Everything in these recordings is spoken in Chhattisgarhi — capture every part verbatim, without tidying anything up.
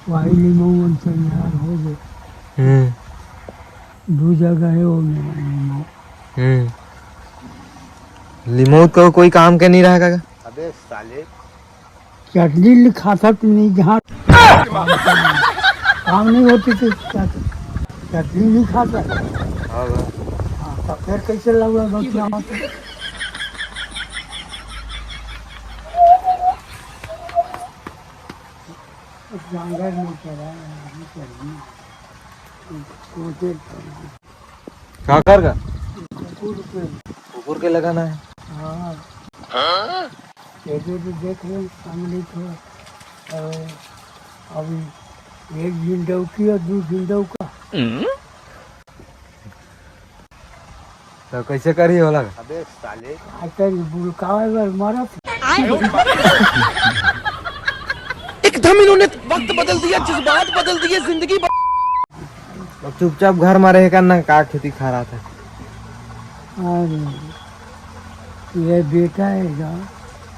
भाई लिमऊ मन से यार हो गए। हम्म। दू जगह है वो मेरा लिमऊ। हम्म। लिमऊ तो कोई काम के नहीं रहेगा। अबे साले। चटनी लिखा था तो नहीं जहाँ काम नहीं होती थी, चटनी लिखा था। हाँ, तो फिर कैसे लगा बच्चा? जांगर नहीं चला है, अभी चढ़नी। कोटे का कर का? कुकुर के। कुकुर के लगाना है। हाँ। ये तो, तो देख रहे हैं, सामने तो, अ, अभी एक झिंडौकी और दू झिंडौका। तो कैसे करी होला? अबे साले। आजकल बुलकावे बर मरत। एकदम इन्होंने वक्त बदल दिया, जज्बात बदल दिए, जिंदगी बदल। अब चुपचाप घर में रहे का ना, का खेती खा रहा था। अरे, ये बेटा है का?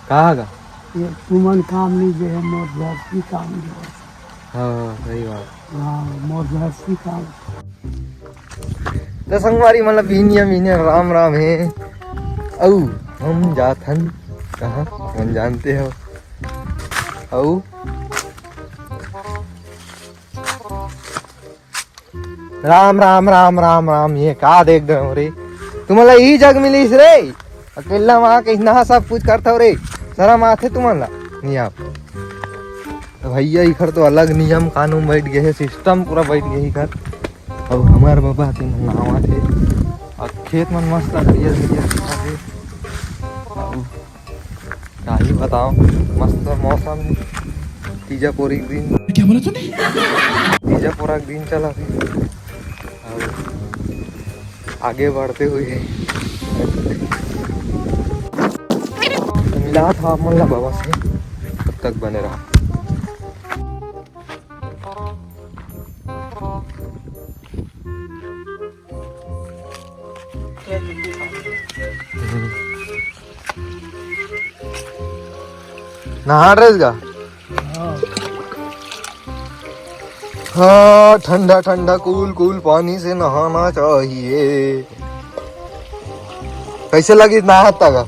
कहाँ का? ये तुमन काम नहीं दे है, मोर घर की काम दे है। हाँ, हाँ, सही बात। हाँ, मोर घर की काम। तो संगवारी, मतलब, बिहनिया, बिहनिया, राम, राम है। अऊ, हम जात हन कहाँ, हम जानते हो। अऊ, राम, राम, राम, राम, राम, ये का देख दे हो रे? तुमला ई जग मिलिस रे? अकेला वहाँ कहीं ना सब कुछ करथव रे। शरम आथे तुमन ला? नहीं आप। तो भैया, इखर तो अलग नियम कानून बैठ गए है, सिस्टम पूरा बैठ गए इखर। अब हमार बाबा के नहावत हे, अब खेत मन मस्त हरियर हरियर दिखत हे। अब का ही बताओ, मस्त मौसम हे। तीजा पोरी के दिन। क्या बोला तूने? तीजा पोरा के दिन चला थे। अब आगे बढ़ते हुए तो मिला था आप मन ला बाबा से, तब तक बने रहा। नहा रहे का? हाँ, ठंडा ठंडा कूल कूल पानी से नहाना चाहिए। कैसे लगी नहाता का?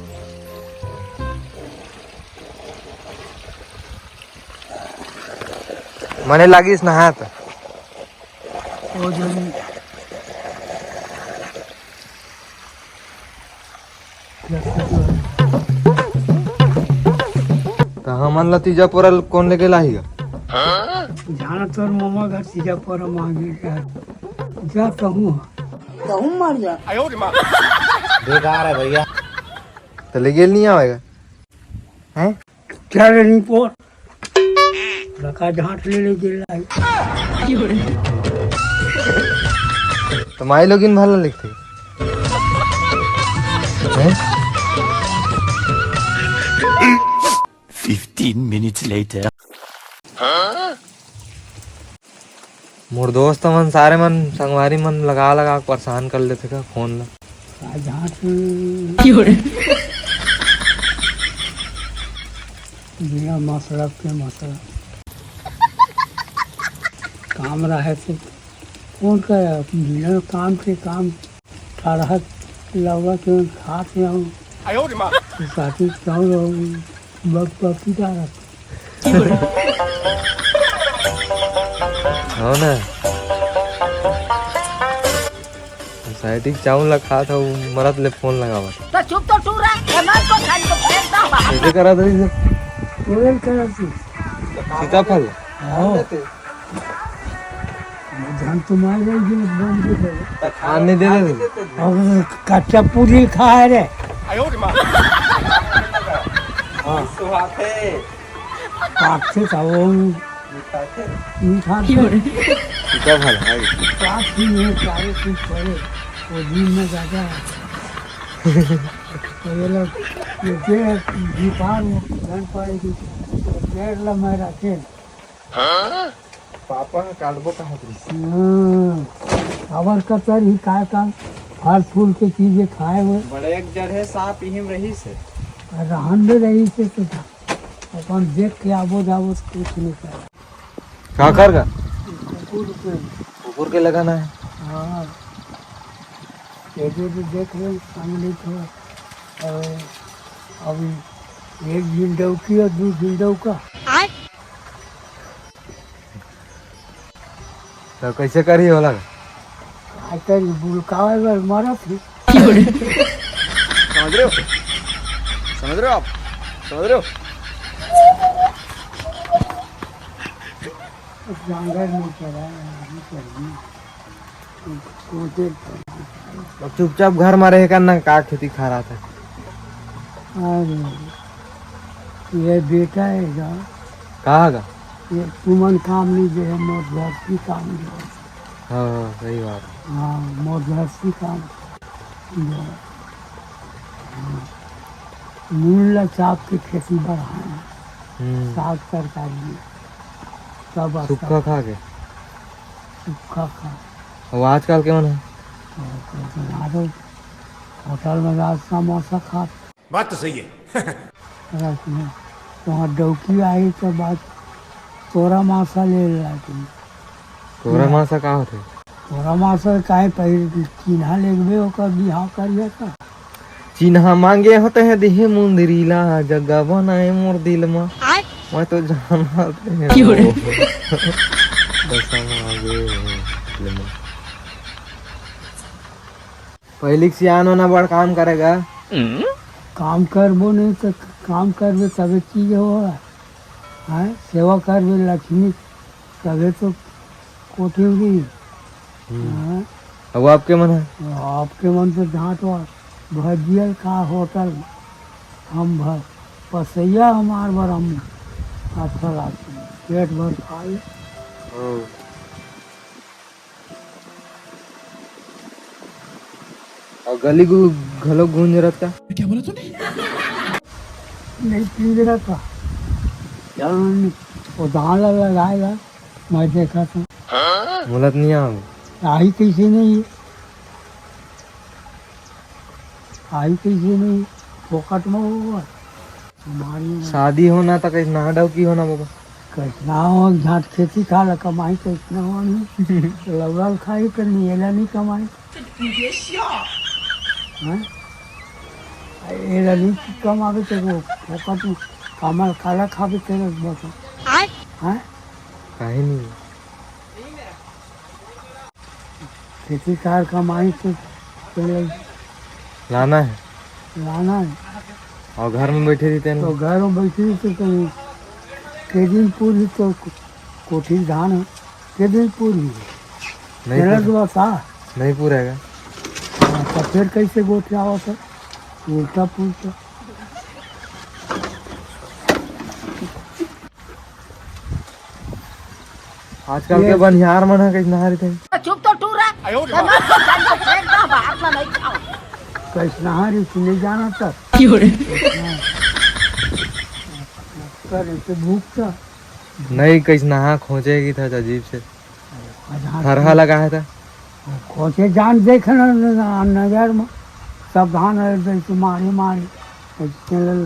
मने लागिस नहात। ओ जनी। त हमन ला तीजा पोरा कोन लेके लाही गा? जाना तोर ममा घर तीजा पोरा मांगे का। जा कहूँ। कहूँ मर जा। बेकार है भैया। त ले गेल नहीं आवेगा? हैं? क्या रे रिपोर्ट? लका झांट ले ले गेल है। तो माई लोगिन भला लिखते हैं? Fifteen minutes later. मोर दोस्त मन, सारे मन, संगवारी मन लगा लगा के परेशान कर लेथे का फोन ला। का झांट में क्यों रे? बिना मतलब के मतलब। काम रहे तो कौन करे? बिना काम के काम। ठहरत लौड़ा के खात में हम। आयो रे माँ। साथी चाउर और बक-, बक-, की डालत। हो ना। साइटिक चाउर ला खात हो, मरत ले फोन लगावत। तो चुप तो तू रह, एमन तो खाली तो फेंक दो बाहर। कैसे करा था इसे? कोयल करा थी। सीताफल? हाँ। धान तो मार गई कि बम के थे। आने दे दे। अब कच्चा पूरी खाए रे। आयो रे माँ। हाँ। सुहाते। काटते था वो। निकालते। निकालते। सीताफल है। काट भी नहीं, सारे कुछ करे। वो दिन में जाता है। तो ये लोग, ये जे दीपार में धन पाएगी, पेड़ लम्बा रखे। पापा ह काटबो कहत रहिस। हम्म, काबर करता रही, काय काम? फल फूल के चीजें खाए हुए। बड़े एक जड़ है, सांप इही में रहिस हे। रहन दे रहिस हे तो अपन देख के आबो जाबो तो कुछ नहीं करे। काकर का? कुकुर के। कुकुर के लगाना है। हाँ। ये दे दे, देख ले, सामने तो, अ, अभी एक झिन डौकी और दू झिन डौका। तो कैसे करी होला? काय करी, बुलकावे बर मरत ही। समझ रहे हो? समझ रहे हो आप? समझ रहे हो? जांगर नहीं चला, नहीं चला। सोचे तो। अब चुपचाप घर में रहे का ना, का खेती खा रहा था? अरे, ये बेटा है गा। कहाँ का? ये तुमन काम नहीं दे, मोर घर की काम दे। हाँ, हाँ, सही बात। हाँ, मोर घर की काम दे। हाँ। नून ला चाप के खेती बढ़ाए। हम्म। साग तरकारी सब सुक्खा अच्छा। खा के। सुक्खा खा। और आजकल के मन है? और तो बना दो। होटल में जात समोसा खात। बात तो सही है। रख ले। तो वहाँ डौकी आई तो बात तोरा मासा ले ला तुम। तोरा मासा का होथे? तोरा मासा काहे पहिर चिन्हा लेगबे ओकर बिहाव करिया का? चिन्हा मांगे हो तहे दिहे मुंदरी ला, जगह बनाए मोर दिल मा। आय। मैं तो जानत रहे क्यों रे? वो। कसम आ गए हो दिल मा। पहिली के सियान होना बड़ काम करेगा। काम करबो नहीं तो काम करबे तबे चीज हो। हाँ, सेवा करबे लक्ष्मी तबे तो कोठी उठी। हम्म। हाँ। अब आपके मन है? आपके मन तो झांट वाट भजियल का होटल हम भर पसैया हमार बर हम अच्छा लागथे, पेट भर खाई। हाँ। और गली गु-, घलो गूंज रहता। क्या बोला तूने? नहीं पींज रहता। चल, वो धान ला लगाए ला, मैं देखा था। बोलत नहीं आवे। आई कैसे नहीं? आई कैसे नहीं? फोकट में होगा। हमारी शादी होना तो कैसे नहा डौकी होना बाबा? कैसे ना हो, झाट खेती खा ला कमाई कैसे ना हो नहीं? लौड़ल खाई तो नहीं, एला नहीं कमाई। हैं? एला नहीं कमावे तो वो फोकट में कमल काला खावे तेरे बता। हैं? काहे नहीं? खेती कार कमाई तो पहले लाना है। लाना है। और घर में बैठे रही तेन तो घर में बैठे रही तो कहीं के दिन पूरी तो कोठी धान है, के दिन पूरी है। नहीं तेरा पूरा। तो बता। नहीं पूरा है। हाँ, तो फिर कैसे गोठियावा था? उल्टा पुल्टा। आजकल के ये बनिहार मन ह कइसना हरिथे। चुप तो टूरा। एकदम बाहर में नहीं खाओ। कइसना हरिथे नहीं जाना तक। क्यों रे? करे तो भूख था। नहीं, कइसना खोजे की था अजीब से। अरे, खरहा लगा है था। खोजे जान देख न, न, नजर में। सब धान है, जैसे मारे, मारे। ऐसे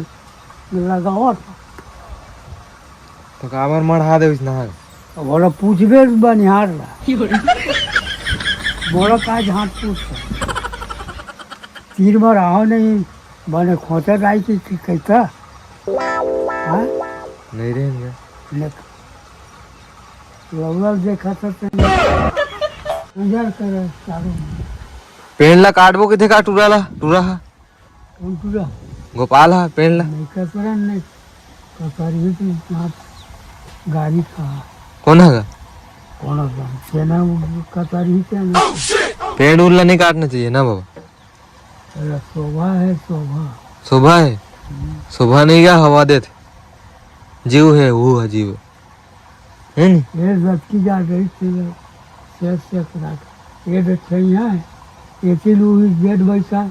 लगावत। तो काबर मढ़ा दे उसना है? तो बोला, "पूछबे बनिहार ला।" बोला, "का झाट पूछ?" तीर में रहो नहीं, बने खोचा जाए कि, कि कैसा? हाँ? नहीं रहेंगे। देख, लौड़ा देखा था तेरे। नजर करे चारों में। पेड़ ला काटबो किथे का टूरा ला? टूरा हा? कौन टूरा? गोपाल हा, पेड़ ला। नहीं, कतरन नहीं। कतरी तो यहाँ गाड़ी का। कौन है गा? कौन है गा? सेना कतरी क्या नहीं? पेड़ उड़ ला नहीं काटना चाहिए ना बाबा। अरे शोभा है, शोभा। शोभा है? हम्म। शोभा नहीं गा, हवा देत। जीव है, वो है जीव। है नी? ये लटकी जा रही थी, शेर से रात। ये तो छैया है, ये थी लूही जेठ बैठा,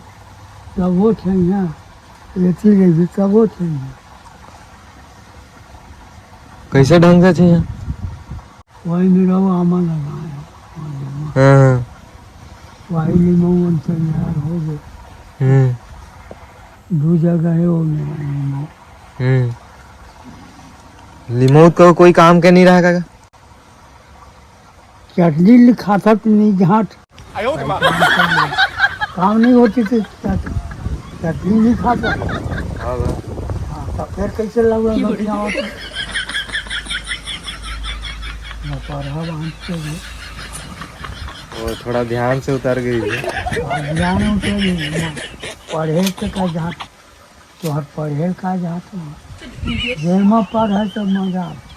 तब वो छैया, ये थी रही, तब वो छैया। कैसे ढंग से चाहिए? वही में रहो, आमा लगाए। हाँ, हाँ। वही लिमौन से यार हो गए। हम्म। दो जगह है वो लिमौन। हम्म। लिमौत का कोई काम के नहीं रहा का? चटनी लिखाथस त नहीं जात। काम नहीं होती तो चट-, चटनी नहीं खाता। हाँ बा। हाँ, तो फिर कैसे लगवा बतियावत? ना पढ़ा बांध के भी। वो थोड़ा ध्यान से उतर गई है। हाँ, ध्यान उतर गई है। पढ़े के का जात, तोहर पढ़े का जात हो। जेमा पढ़े तो मजा आवे।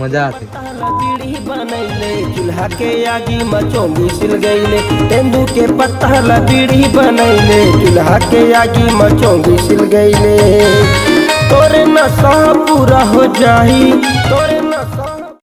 मजा आथे। बीड़ी बनैले, चूल्हा के आगी म चोंगी सिल गईले। तेंदू के पत्ता ला बीड़ी बनैले, चूल्हा के आगी म चोंगी सिल गईले। तोरे नशा पूरा हो जाई, तोरे नशा